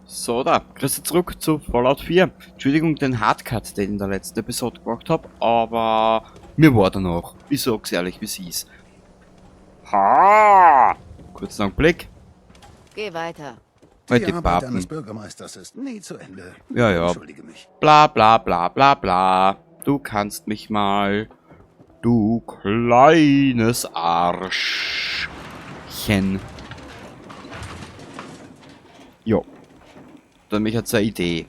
So, da, grüß dich zurück zu Fallout 4. Entschuldigung den Hardcut, den ich in der letzten Episode gemacht hab, aber mir war danach. Ich sag's ehrlich, wie's ist. Ha! Kurzen Augenblick. Geh weiter. Halt Die die Arbeit Papen. eines Bürgermeisters ist nie zu Ende. Ja, ja. Entschuldige mich. Bla bla bla bla bla. Du kannst mich mal. Du kleines Arschchen. Jo. Dann mich hat's eine Idee.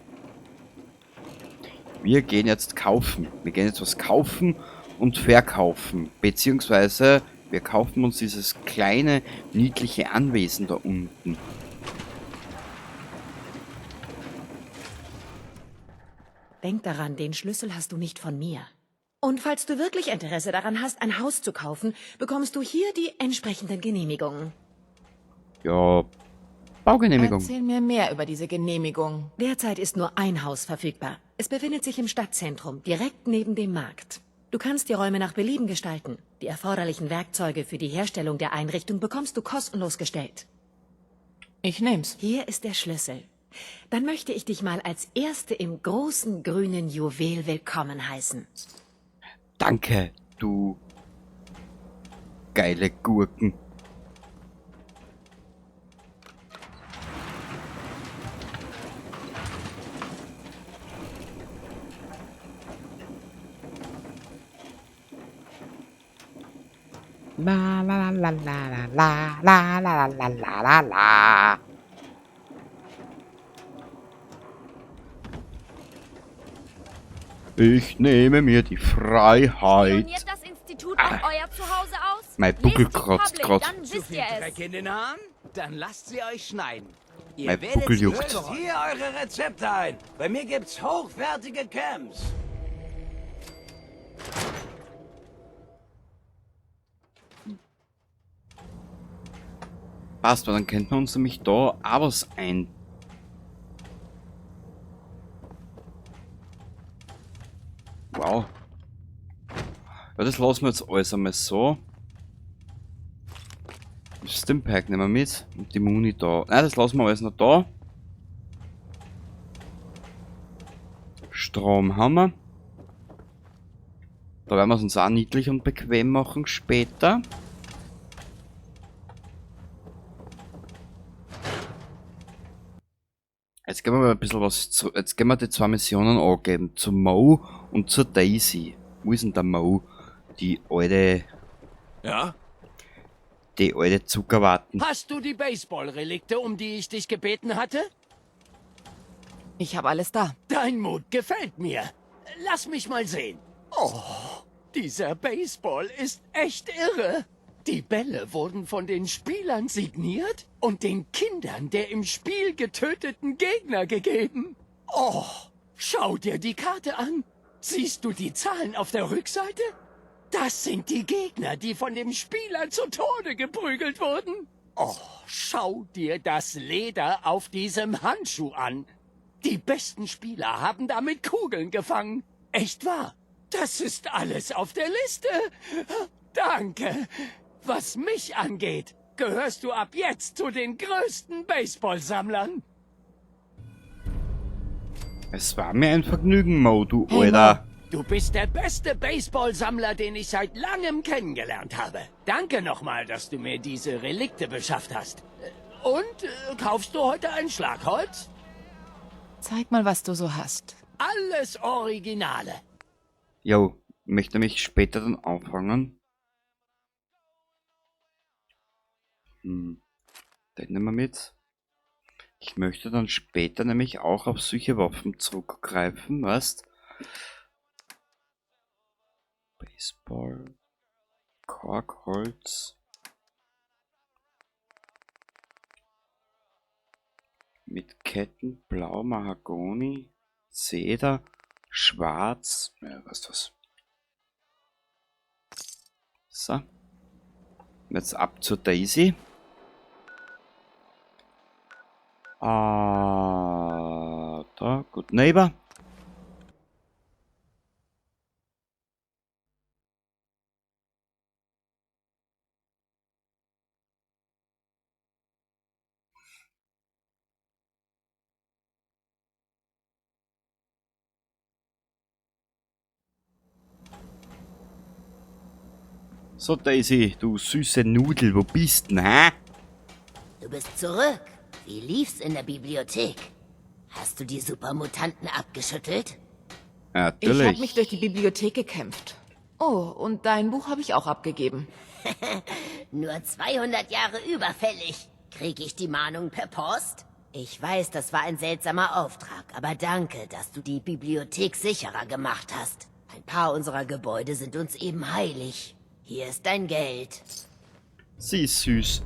Wir gehen jetzt kaufen. Wir gehen jetzt was kaufen und verkaufen. Beziehungsweise wir kaufen uns dieses kleine, niedliche Anwesen da unten. Denk daran, den Schlüssel hast du nicht von mir. Und falls du wirklich Interesse daran hast, ein Haus zu kaufen, bekommst du hier die entsprechenden Genehmigungen. Ja, Baugenehmigung. Erzähl mir mehr über diese Genehmigung. Derzeit ist nur ein Haus verfügbar. Es befindet sich im Stadtzentrum, direkt neben dem Markt. Du kannst die Räume nach Belieben gestalten. Die erforderlichen Werkzeuge für die Herstellung der Einrichtung bekommst du kostenlos gestellt. Ich nehm's. Hier ist der Schlüssel. Dann möchte ich dich mal als Erste im großen grünen Juwel willkommen heißen. Danke, du geile Gurken. La la la la la la la la la la la la. Ich nehme mir die Freiheit. Spioniert das Institut auch euer Zuhause aus? Mein Buckel Lest die kratzt Public, grad. Dann Zu wisst viel ihr es. Dreck in den Haaren? Dann lasst sie euch schneiden. Ihr Mein werdet's Buckel juckt. nicht Löst hier eure Rezepte ein. Bei mir gibt's hochwertige Camps. Passt, weil dann könnten wir uns nämlich da auch was ein. Wow. Ja, das lassen wir jetzt alles einmal so. Das Stimpack nehmen wir mit. Und die Muni da. Nein, das lassen wir alles noch da. Strom haben wir. Da werden wir es uns auch niedlich und bequem machen später. Jetzt gehen wir mal ein bisschen was zu, jetzt gehen wir die zwei Missionen angeben. Zu Mo und zur Daisy. Wo ist denn der Mo? Die alte. Ja? Die alte Zuckerwatten. Hast du die Baseball-Relikte, um die ich dich gebeten hatte? Ich habe alles da. Dein Mut gefällt mir. Lass mich mal sehen. Oh, dieser Baseball ist echt irre. Die Bälle wurden von den Spielern signiert und den Kindern der im Spiel getöteten Gegner gegeben. Oh, schau dir die Karte an. Siehst du die Zahlen auf der Rückseite? Das sind die Gegner, die von dem Spieler zu Tode geprügelt wurden. Oh, schau dir das Leder auf diesem Handschuh an. Die besten Spieler haben damit Kugeln gefangen. Echt wahr? Das ist alles auf der Liste. Danke. Was mich angeht, gehörst du ab jetzt zu den größten Baseballsammlern. Es war mir ein Vergnügen, Mo, du Hey, Alter. Du bist der beste Baseballsammler, den ich seit langem kennengelernt habe. Danke nochmal, dass du mir diese Relikte beschafft hast. Und kaufst du heute ein Schlagholz? Zeig mal, was du so hast. Alles Originale. Jo, möchte mich später dann auffangen. Den nehmen wir mit. Ich möchte dann später nämlich auch auf solche Waffen zurückgreifen, weißt? Baseball, Korkholz. Mit Ketten, Blau, Mahagoni, Zeder, Schwarz, ja, weißt du was. So. Und jetzt ab zur Daisy. Ah, da, good neighbor. So, Daisy, du süße Nudel, wo bist denn, hä? Du bist zurück. Wie lief's in der Bibliothek? Hast du die Supermutanten abgeschüttelt? Natürlich. Ich habe mich durch die Bibliothek gekämpft. Oh, und dein Buch habe ich auch abgegeben. Nur 200 Jahre überfällig. Krieg ich die Mahnung per Post? Ich weiß, das war ein seltsamer Auftrag, aber danke, dass du die Bibliothek sicherer gemacht hast. Ein paar unserer Gebäude sind uns eben heilig. Hier ist dein Geld. Sie ist süß.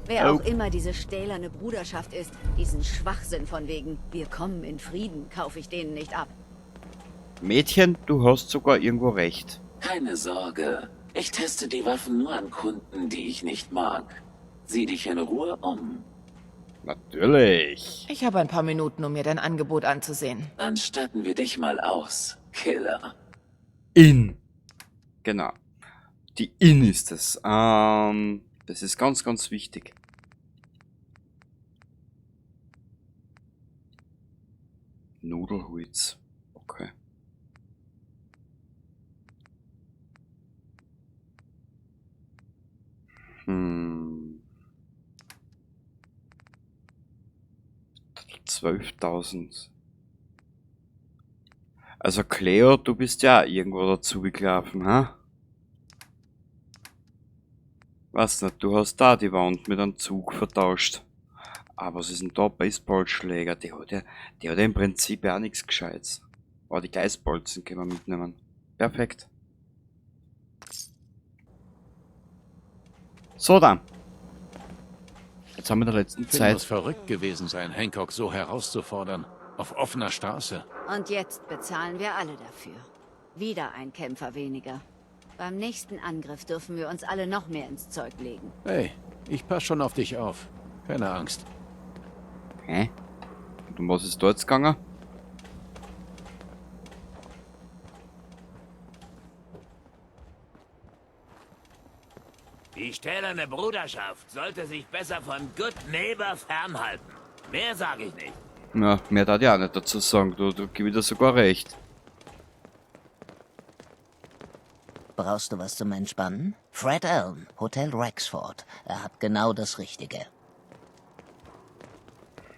Wer Oh. auch immer diese stählerne Bruderschaft ist, diesen Schwachsinn von wegen, wir kommen in Frieden, kaufe ich denen nicht ab. Mädchen, du hast sogar irgendwo recht. Keine Sorge. Ich teste die Waffen nur an Kunden, die ich nicht mag. Sieh dich in Ruhe um. Natürlich. Ich habe ein paar Minuten, um mir dein Angebot anzusehen. Dann statten wir dich mal aus, Killer. In. Genau. Die In ist es. Das ist ganz, ganz wichtig. Nudelholz. Okay. Hm. 12.000. Also Cleo, du bist ja irgendwo dazu gelaufen, ha? Was nicht, du hast da die Wand mit einem Zug vertauscht. Aber was ist denn da? Baseballschläger, der hat ja im Prinzip ja auch nichts Gescheites. Aber die Gleisbolzen können wir mitnehmen. Perfekt. So dann. Jetzt haben wir in der letzten Finn Zeit... muss verrückt gewesen sein, Hancock so herauszufordern. Auf offener Straße. Und jetzt bezahlen wir alle dafür. Wieder ein Kämpfer weniger. Beim nächsten Angriff dürfen wir uns alle noch mehr ins Zeug legen. Hey, ich pass schon auf dich auf. Keine Angst. Hä? Und um was ist da jetzt gegangen? Die stählerne Bruderschaft sollte sich besser von Good Neighbor fernhalten. Mehr sage ich nicht. Na, mehr darf ich auch nicht dazu sagen. Du gib ich dir sogar recht. Brauchst du was zum Entspannen? Fred Allen, Hotel Rexford. Er hat genau das Richtige.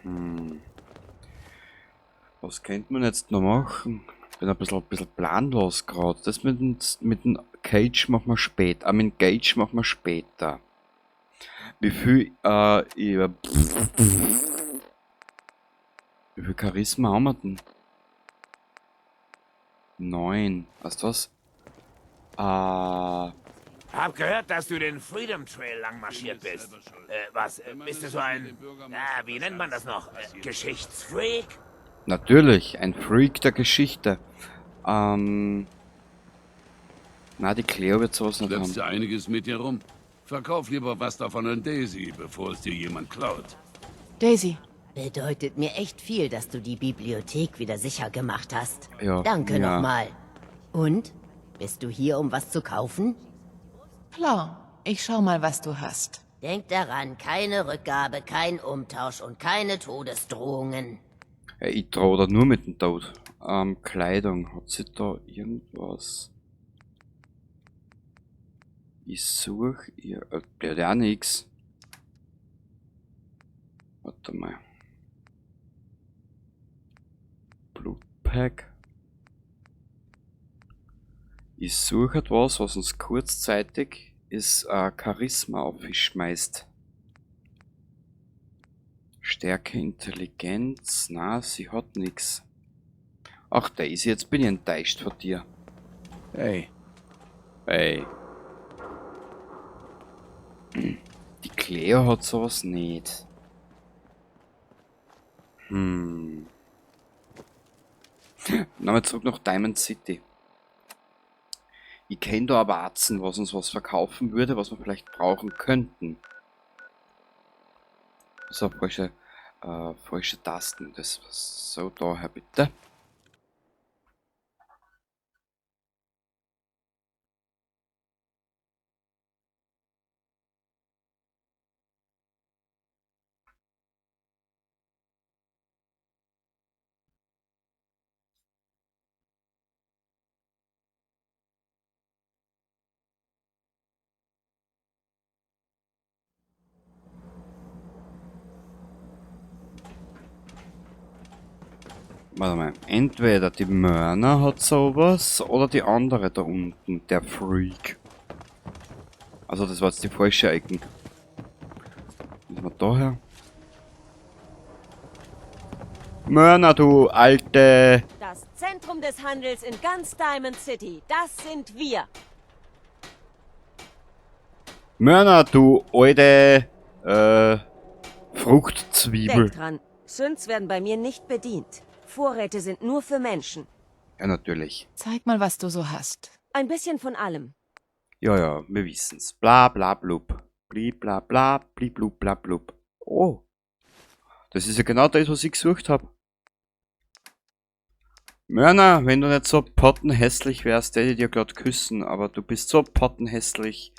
Hm. Was könnte man jetzt noch machen? Ich bin ein bisschen planlos gerade. Das mit dem Cage machen wir später. Mit dem Gage machen wir später. Wie viel, wie viel Charisma haben wir denn? 9. Weißt du was? Hab gehört, dass du den Freedom Trail lang marschiert bist. Was? Bist du so ein... wie nennt man das noch? Geschichtsfreak? Natürlich, ein Freak der Geschichte. Na, die Cleo wird sowas nicht haben. Schleppst du einiges mit dir rum? Verkauf lieber was davon an Daisy, bevor es dir jemand klaut. Daisy. Bedeutet mir echt viel, dass du die Bibliothek wieder sicher gemacht hast. Ja, Danke ja. nochmal. Und? Bist du hier, um was zu kaufen? Klar, ich schau mal, was du hast. Denk daran, keine Rückgabe, kein Umtausch und keine Todesdrohungen. Ja, ich drohe da nur mit dem Tod. Kleidung. Hat sie da irgendwas? Ich suche ihr... Der hat ja auch nix. Warte mal. Blutpack. Ich suche etwas, was uns kurzzeitig ist, Charisma aufschmeißt. Stärke, Intelligenz, na, sie hat nix. Ach, Daisy, jetzt bin ich enttäuscht von dir. Hey. Hey. Die Cleo hat sowas nicht. Hm. Nochmal zurück nach Diamond City. Ich kenn da aber Atzen, was uns was verkaufen würde, was wir vielleicht brauchen könnten. So, falsche Tasten. Das so daher bitte. Warte mal. Entweder die Mörner hat sowas oder die andere da unten, der Freak. Also das war jetzt die falsche Icon. Müssen wir da her? Mörner, du alte... Das Zentrum des Handels in ganz Diamond City, das sind wir. Mörner, du alte... Fruchtzwiebel. Denk dran, Synths werden bei mir nicht bedient. Vorräte sind nur für Menschen. Ja, natürlich. Zeig mal, was du so hast. Ein bisschen von allem. Ja, ja, wir wissen's. Bla bla blub. Bli bla bla, bli blub bla blub. Oh. Das ist ja genau das, was ich gesucht hab. Mörner, wenn du nicht so pottenhässlich wärst, hätte ich dir grad küssen, aber du bist so pottenhässlich,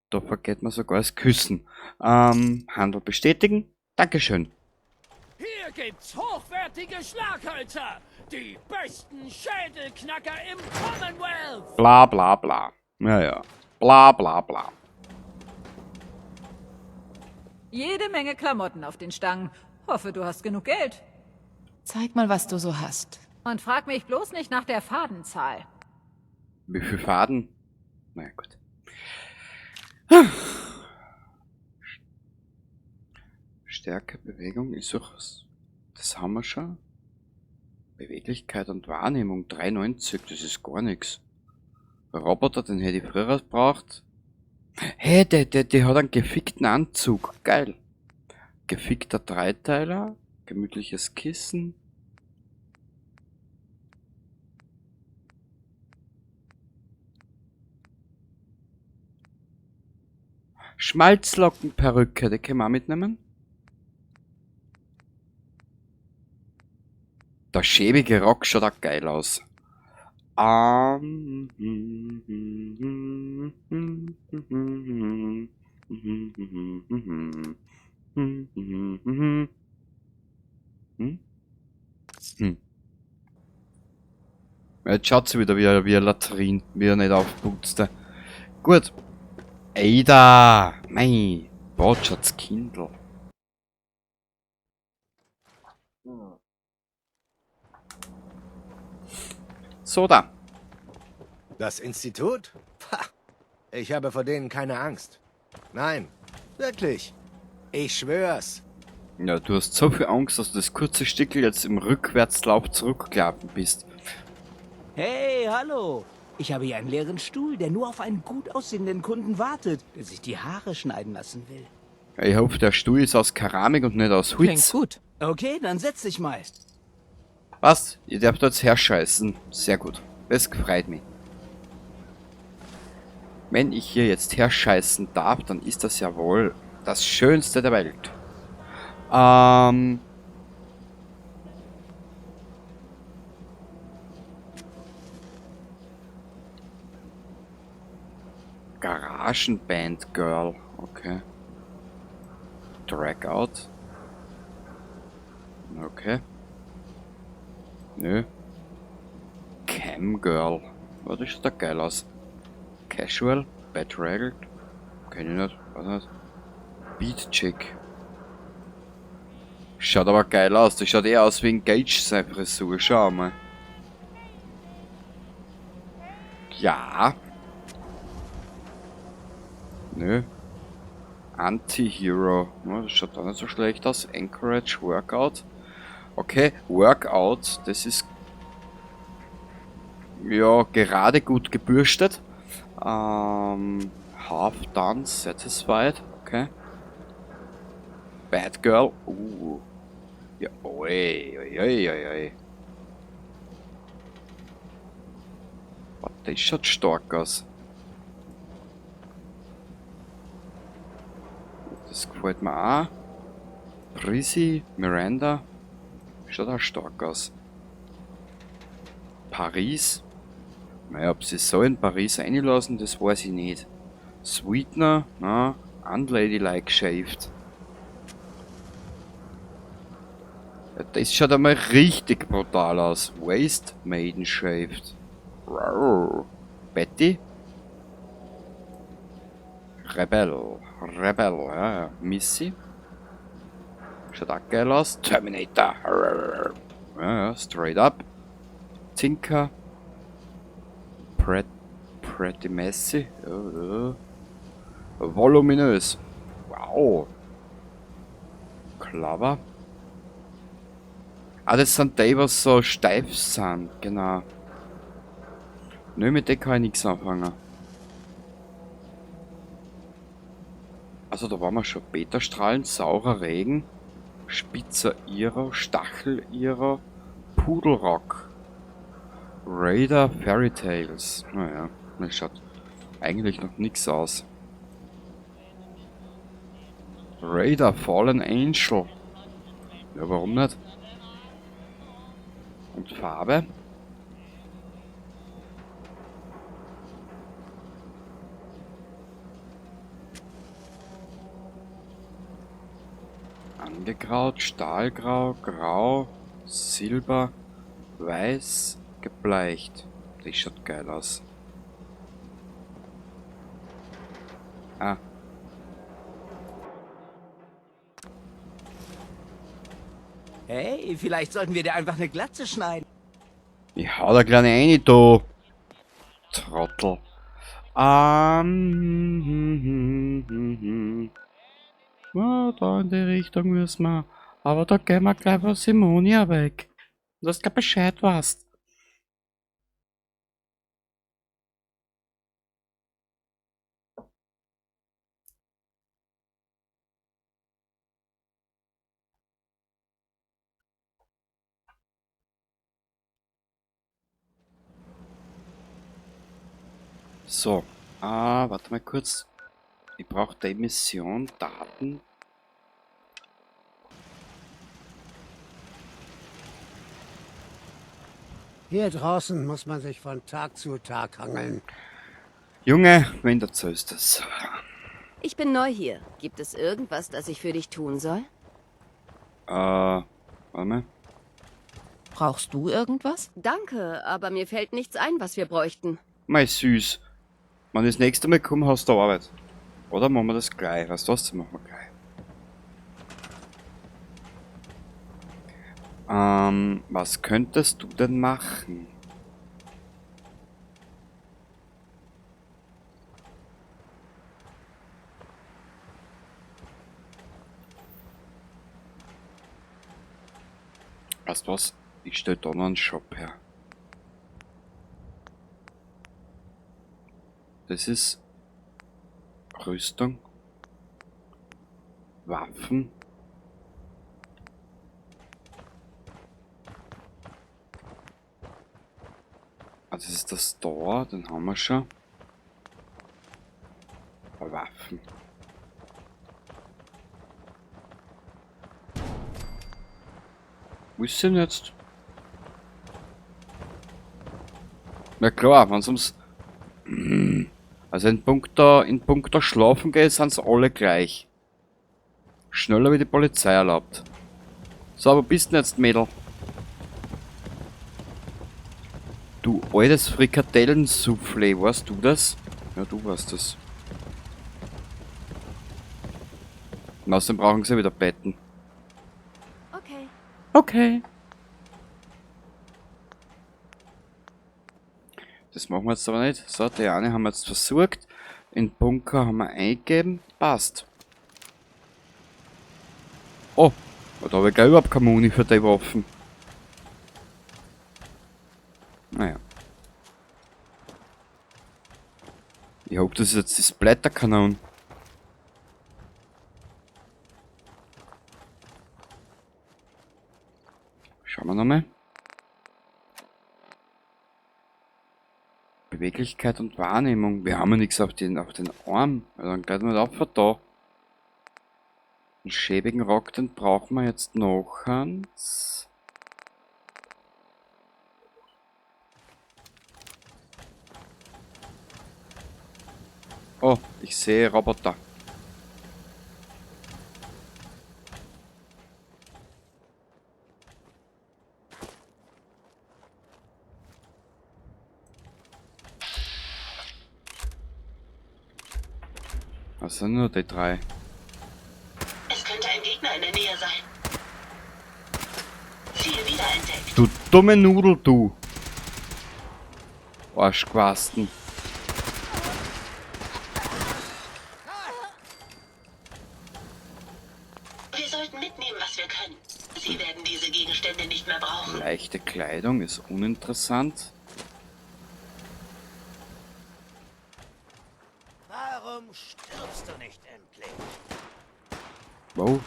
da vergeht man sogar das Küssen. Handel bestätigen. Dankeschön. Hier gibt's hochwertige Schlaghölzer. Die besten Schädelknacker im Commonwealth. Bla bla bla. Ja, ja. Bla bla bla. Jede Menge Klamotten auf den Stangen. Hoffe, du hast genug Geld. Zeig mal, was du so hast. Und frag mich bloß nicht nach der Fadenzahl. Wie viel Faden? Na ja, gut. Stärke, Bewegung ist auch was. Das haben wir schon. Beweglichkeit und Wahrnehmung 3,90, das ist gar nix. Roboter, den hätte ich früher gebraucht. Hey, der hat einen gefickten Anzug. Geil. Gefickter Dreiteiler. Gemütliches Kissen. Schmalzlockenperücke, die können wir auch mitnehmen. Der schäbige Rock schaut auch geil aus. Hm? Hm. Jetzt schaut sie wieder wie eine Latrin, wie er nicht aufputzte. Gut. Ada! Mei! Botschafts Kindl. So da. Das Institut? Pah, ich habe vor denen keine Angst. Nein, wirklich. Ich schwör's. Ja, du hast so viel Angst, dass du das kurze Stickel jetzt im Rückwärtslauf zurückgelaufen bist. Hey, hallo. Ich habe hier einen leeren Stuhl, der nur auf einen gut aussehenden Kunden wartet, der sich die Haare schneiden lassen will. Ich hoffe, der Stuhl ist aus Keramik und nicht aus Holz. Klingt gut. Okay, dann setz dich mal. Was? Ihr dürft jetzt herscheißen. Sehr gut. Das freut mich. Wenn ich hier jetzt herscheißen darf, dann ist das ja wohl das Schönste der Welt. Garagenband Girl. Okay. Dragout. Okay. Nö. Cam Girl. Oh, das schaut doch geil aus. Casual. Bedraggled. Kenn ich nicht. Weiß nicht. Beat Chick. Schaut aber geil aus. Das schaut eher aus wie ein Gage seine Frisur. Schau mal. Ja. Nö. Anti-Hero. Ja, das schaut auch nicht so schlecht aus. Encourage Workout. Okay, Workout, das ist ja gerade gut gebürstet. Half done, satisfied. Okay. Bad Girl. Ja, oi, oi, oi, oi, oi. Boah, das schaut stark aus. Das gefällt mir auch. Prissy, Miranda. Schaut auch stark aus. Paris. Naja, ob sie so in Paris einlassen, das weiß ich nicht. Sweetener, na, unladylike shaved. Ja, das schaut einmal richtig brutal aus. Waste Maiden shaved. Rawr. Betty? Rebel. Rebel, ja, ja. Missy. Schaut auch geil aus. Terminator. Ja, ja, straight up. Tinker. Pretty messy. Ja, ja. Voluminös. Wow. Clever. Ah, das sind die, was so steif sind. Genau. Nö, mit denen kann ich nichts anfangen. Also da waren wir schon. Beta-Strahlen, saurer Regen, spitzer Iro, Stachel-Iro, Pudelrock, Raider Fairy Tales. Naja, das schaut eigentlich noch nix aus. Raider Fallen Angel. Ja, warum nicht? Und Farbe? Angegraut, Stahlgrau, Grau, Silber, Weiß, gebleicht. Das schaut geil aus. Ah. Hey, vielleicht sollten wir dir einfach eine Glatze schneiden. Ich hau da gleich rein, du Trottel. Ja, da in die Richtung müssen wir. Aber da gehen wir gleich von Simonia weg. Du hast grad Bescheid weißt. So, warte mal kurz. Ich brauche die Mission, Daten. Hier draußen muss man sich von Tag zu Tag hangeln. Junge, wenn du erzählst das. Ich bin neu hier. Gibt es irgendwas, das ich für dich tun soll? Warte mal. Brauchst du irgendwas? Danke, aber mir fällt nichts ein, was wir bräuchten. Mei süß. Wenn ich das nächste Mal komme, hast du Arbeit. Oder machen wir das gleich? Weißt du was? Das machen wir gleich. Was könntest du denn machen? Weißt du was? Ich stell da noch einen Shop her. Das ist Rüstung, Waffen. Ah, das ist das Store, den haben wir schon. Waffen. Wo ist denn jetzt? Na klar, wenn's ums... Also in Punkto Schlafen geht, sind's alle gleich. Schneller wie die Polizei erlaubt. So, wo bist denn jetzt, Mädel? Du altes Frikadellensoufflé, weißt du das? Ja, du weißt das. Und außerdem brauchen sie wieder Betten. Okay. Okay. Das machen wir jetzt aber nicht. So, die eine haben wir jetzt versucht. In den Bunker haben wir eingegeben. Passt. Oh, da habe ich gleich überhaupt keine Muni für die Waffen. Naja. Ich hoffe, das ist jetzt die Splatterkanon. Schauen wir nochmal. Beweglichkeit und Wahrnehmung. Wir haben ja nichts auf den Arm. Ja, dann gleich mal auf da. Einen schäbigen Rock, den brauchen wir jetzt noch, Hans. Oh, ich sehe Roboter. Was sind nur die drei? Es könnte ein Gegner in der Nähe sein. Du dumme Nudel, du. Arschquasten. Wir sollten mitnehmen, was wir können. Sie werden diese Gegenstände nicht mehr brauchen. Leichte Kleidung ist uninteressant. Warum stirbst du nicht endlich? Wow.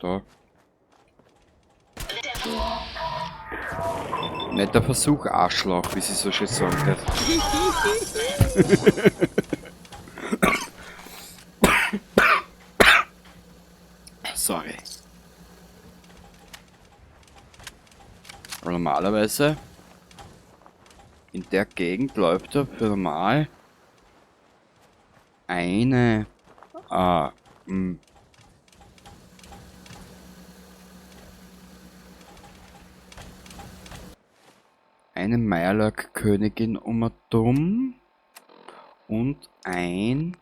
Da. Netter Versuch, Arschloch, wie sie so schön sagen. Sorry. Aber normalerweise in der Gegend läuft ja für normal eine eine Mirelurk-Königin um dumm und ein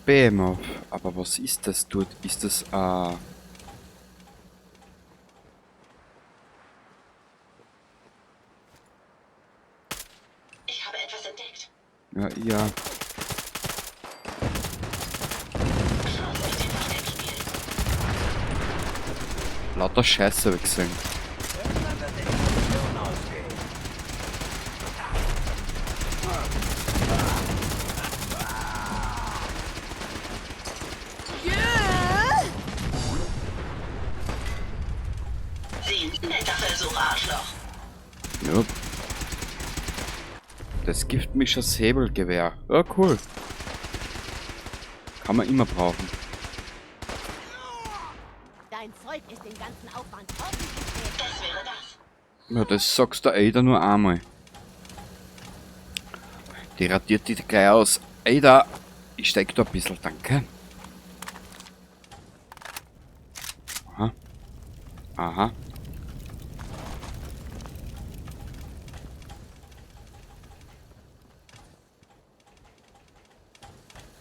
Behemoth. Aber was ist das dort? Ist das Ich habe etwas entdeckt. Ja, ja. Lauter Scheiße hab ich gesehen. Netter Versuch, Arschloch. Ja. Das Giftmischer Säbelgewehr. Ja, cool. Kann man immer brauchen. Dein Zeug ist den ganzen Aufwand ordentlich wert. Das wäre das. Ja, das sagst du Ada nur einmal. Die radiert die gleich aus. Ada, ich steig da ein bisschen, danke. Aha. Aha.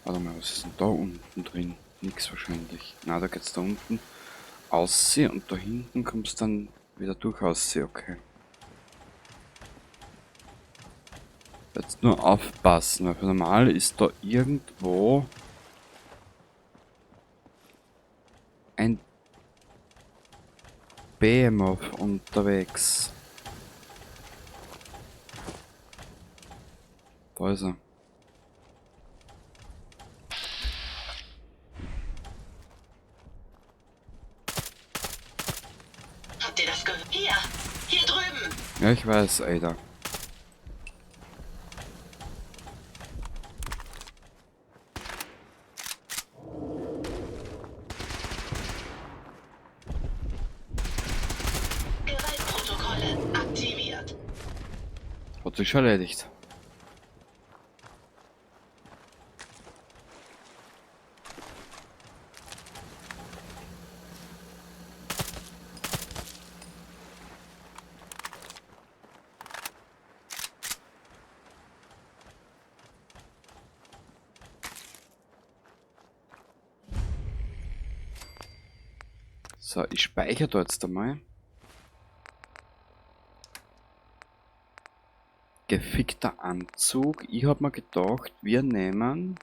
Warte mal, was ist denn da unten drin? Nix wahrscheinlich. Na, da geht's da unten aussehen und da hinten kommst dann wieder durch aussehen, okay. Jetzt nur aufpassen, weil für normal ist da irgendwo ein Behemoth unterwegs. Da ist er. Habt ihr das gehört? Hier! Hier drüben! Ja, ich weiß, Ada. Gewaltprotokolle aktiviert. Hat sich schon erledigt. So, ich speichere da jetzt einmal. Gefickter Anzug. Ich hab mir gedacht, wir nehmen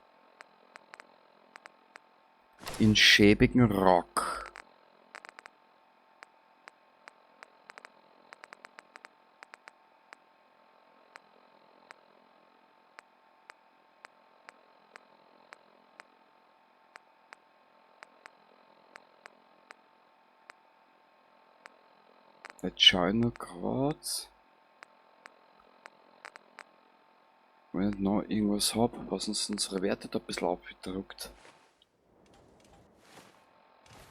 in schäbigen Rock. Jetzt schau ich nur grad, wenn ich noch irgendwas hab, was uns unsere Werte da ein bisschen aufgedruckt.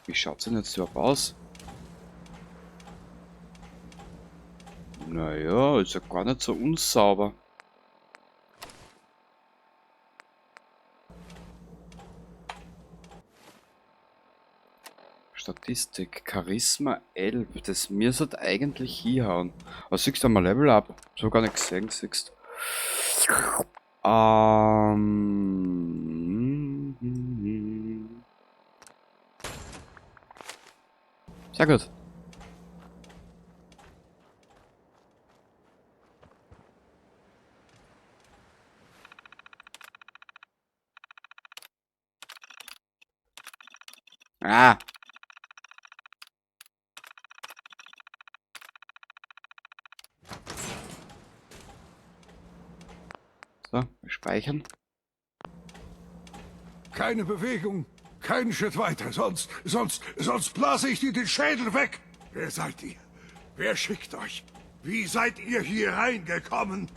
Wie schaut's denn jetzt überhaupt aus? Naja, ist ja gar nicht so unsauber. Statistik, Charisma 11, das mir sollte eigentlich hinhauen. Aber siehst du mal Level up? So gar nicht gesehen, siehst. Sehr gut. Ah. So, speichern. Keine Bewegung, keinen Schritt weiter, sonst blase ich dir den Schädel weg. Wer seid ihr? Wer schickt euch? Wie seid ihr hier reingekommen?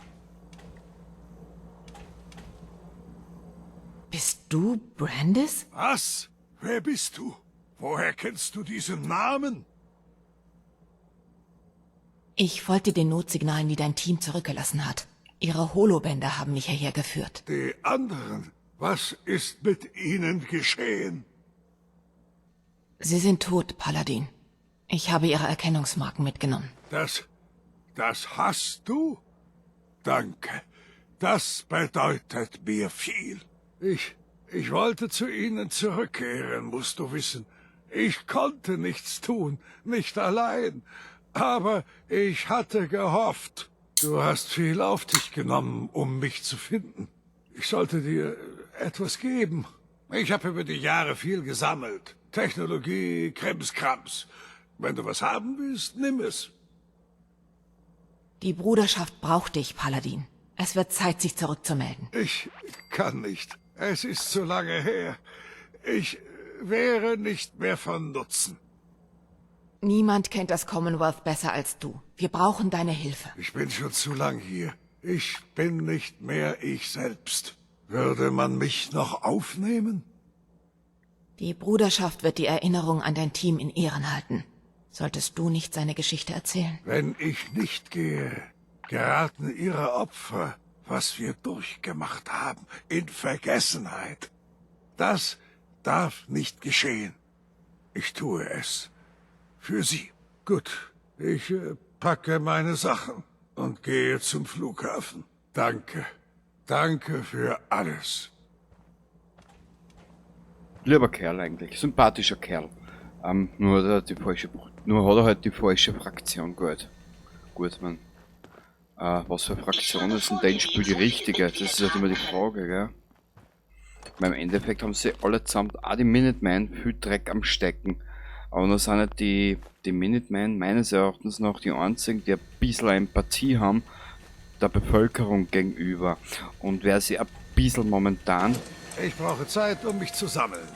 Bist du Brandis? Was? Wer bist du? Woher kennst du diesen Namen? Ich folgte den Notsignalen, die dein Team zurückgelassen hat. Ihre Holobänder haben mich hierher geführt. Die anderen? Was ist mit ihnen geschehen? Sie sind tot, Paladin. Ich habe ihre Erkennungsmarken mitgenommen. Das hast du? Danke. Das bedeutet mir viel. Ich wollte zu ihnen zurückkehren, musst du wissen. Ich konnte nichts tun, nicht allein. Aber ich hatte gehofft. Du hast viel auf dich genommen, um mich zu finden. Ich sollte dir etwas geben. Ich habe über die Jahre viel gesammelt. Technologie, Krimskrams. Wenn du was haben willst, nimm es. Die Bruderschaft braucht dich, Paladin. Es wird Zeit, sich zurückzumelden. Ich kann nicht. Es ist zu lange her. Ich wäre nicht mehr von Nutzen. Niemand kennt das Commonwealth besser als du. Wir brauchen deine Hilfe. Ich bin schon zu lang hier. Ich bin nicht mehr ich selbst. Würde man mich noch aufnehmen? Die Bruderschaft wird die Erinnerung an dein Team in Ehren halten. Solltest du nicht seine Geschichte erzählen? Wenn ich nicht gehe, geraten ihre Opfer, was wir durchgemacht haben, in Vergessenheit. Das darf nicht geschehen. Ich tue es. Für sie. Gut, ich packe meine Sachen und gehe zum Flughafen. Danke. Danke für alles. Lieber Kerl eigentlich. Sympathischer Kerl. Nur hat er die falsche, nur hat er halt die falsche Fraktion gewählt. Gut, man. Was für Fraktion ist denn dein Spiel die richtige? Das ist halt immer die Frage, gell? Weil im Endeffekt haben sie allesamt auch die Minutemen viel Dreck am Stecken. Aber nur sind halt die Minutemen meines Erachtens noch die einzigen, die ein bisschen Empathie haben der Bevölkerung gegenüber. Und wer sie ein bisschen momentan... Ich brauche Zeit, um mich zu sammeln.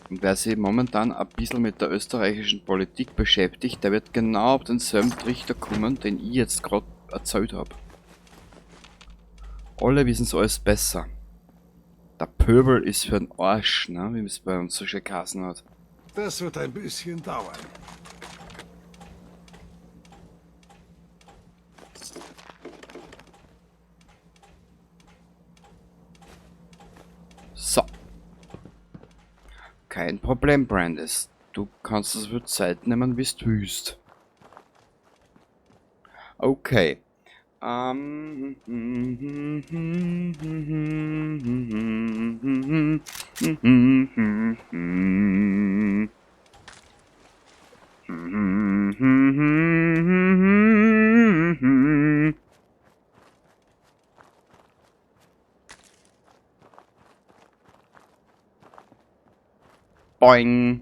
Und wer sich momentan ein bisschen mit der österreichischen Politik beschäftigt, der wird genau auf denselben Trichter kommen, den ich jetzt grad erzählt hab. Alle wissen's alles besser. Der Pöbel ist für den Arsch, ne? Wie es bei uns so schön geheißen hat. Das wird ein bisschen dauern. So. Kein Problem, Brandis. Du kannst es für Zeit nehmen, wie du willst. Okay. Boing.